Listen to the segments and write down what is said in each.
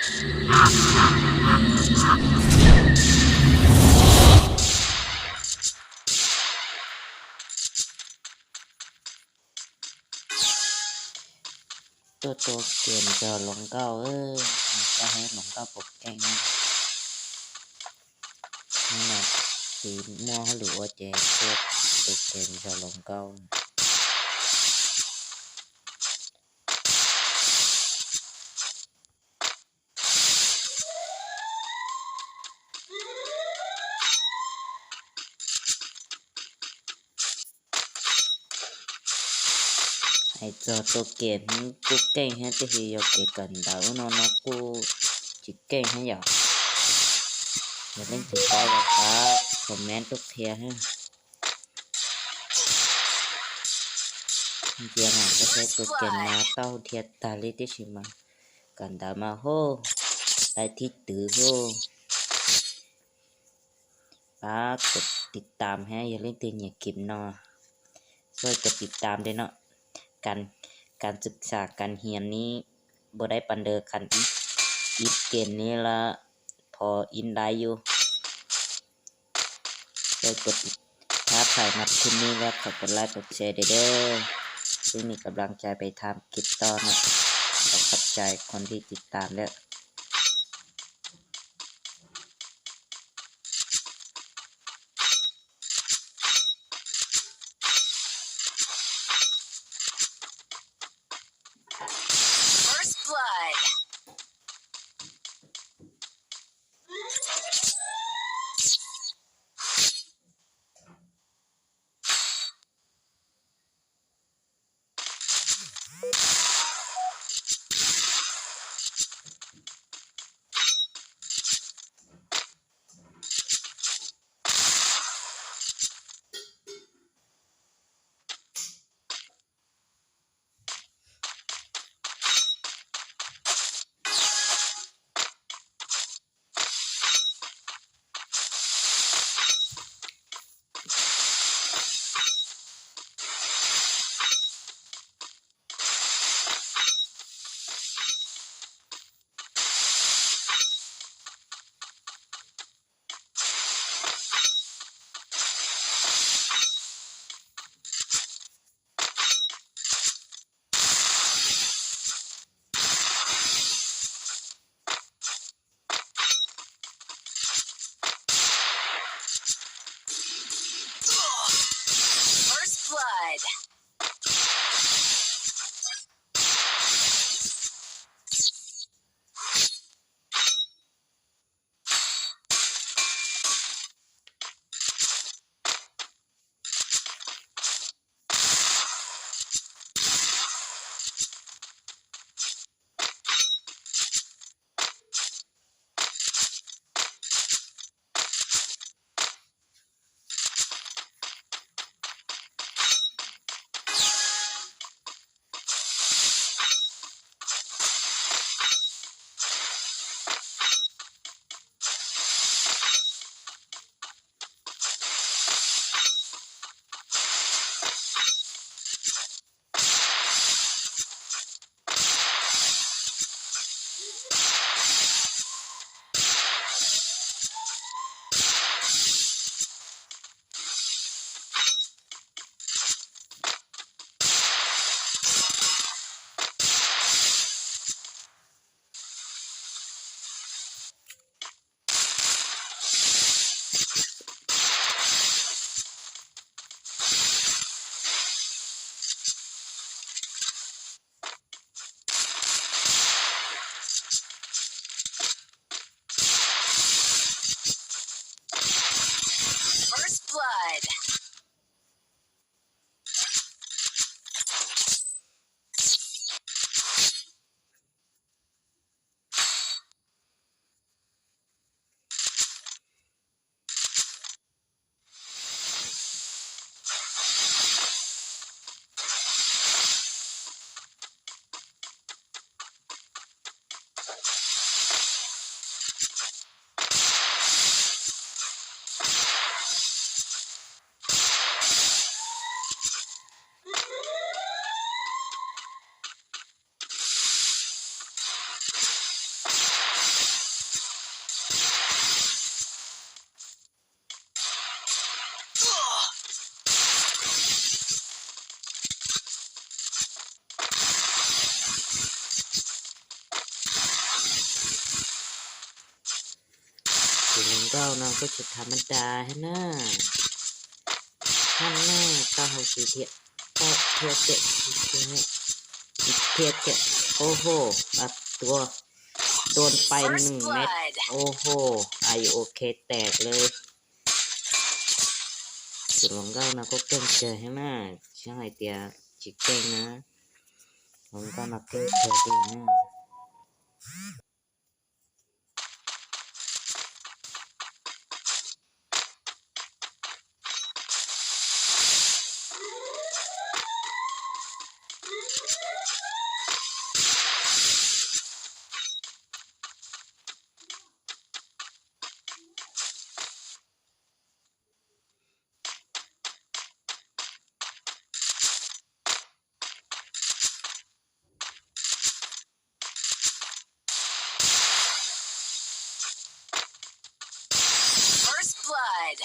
ໂຕ ໂຕເກມຈະລົງເກົ້າເອີຍ ຈະໃຫ້ລົງເກົ້າປົກແກ້ງນີ້ນະ ສີມ່ວງ ຫຼືວ່າຈະເຮັດໂຕເກມຈະລົງເກົ້າ. ໄອ້ເຈົ້າໂຕເກມ ກູເກັ່ງແຮງ ແຕ່ເຮັດຫຍັງເກກັນດາວເນາະ ເນາະ ກູຈິເກັ່ງແຮງຢາກ ຢ່າເລັ່ງຕິດຕາມລະກະຄອມເມັນທຸກເທື່ອແຮງ ເມື່ອກີ້ນະ ກະໃຊ້ໂຕເກມມາເຕົ້າເທື່ອຕາລີຕິຊິມາ ກັນດາວມາ ໂຫ ໄດ້ທີ່ຕື້ ໂຫ ຝາກກົດຕິດຕາມແຮງ ຢ່າລືມຕິດຫຍັງກິນເນາະ ຊ່ວຍກົດຕິດຕາມເດ້ເນາະ ການ ການສຶກສາການຮຽນນີ້ບໍ່ໄດ້ປານໃດ ຄັນອິນເກມນີ້ລະພໍອິນໄດ້ຢູ່ ຊ່ວຍກົດ ຖ້າໃຜມັກຄລິບນີ້ແລ້ວ ຂໍກົດໄລກົດແຊເດີ ເຊິ່ງມີກຳລັງໃຈໄປທຳຄລິບຕໍ່ເນາະ ຂໍຂອບໃຈຄົນທີ່ຕິດຕາມເດີ. First blood. ສຽງເວົ້ານຳກໍຊິທຳມະດາຫັ້ນນະ. ຫັ້ນນະ ເກົ້າຫົກສີ່ ເທຍ ເກົ້າ ເທຍເຈັດ ເທຍເຈັດ ໂອ້ໂຫ ອັດຕົວ ໂດນໄປໜຶ່ງເມັດ ໂອ້ໂຫ ໄອໂອເຄແຕກເລີຍ. ສຽງເວົ້ານຳກໍເກັ່ງເຈີຫັ້ນນະ ຊິໃຫ້ເຕຍຊິເກັ່ງນະ ສຽງເວົ້ານຳກໍເກັ່ງເຈີດີນະ. First blood.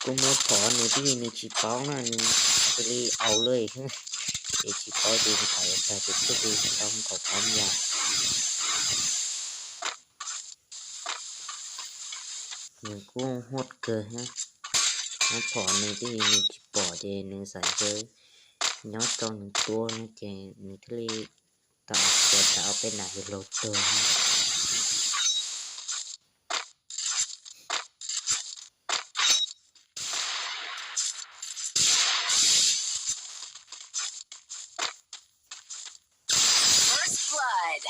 ກູມາພໍໜຶ່ງທີ່ໜຶ່ງຊິປອງນະ ໜຶ່ງຊິເອົາເລີຍ ເອຊິປອງທີ່ໄປ ແຕ່ທີ່ສຸດທີ່ຕ້ອງຂໍຄວາມຢາກ ໜຶ່ງກູໂຫດເກີນນະ ມາພໍໜຶ່ງທີ່ໜຶ່ງຊິປອງເດ ໜຶ່ງໃສ່ເລີຍ ຍ້ອນຕ້ອງໜຶ່ງຕົວນະເຈ ໜຶ່ງທະເລ Tao sẽ tạo bên này lột tường. First blood.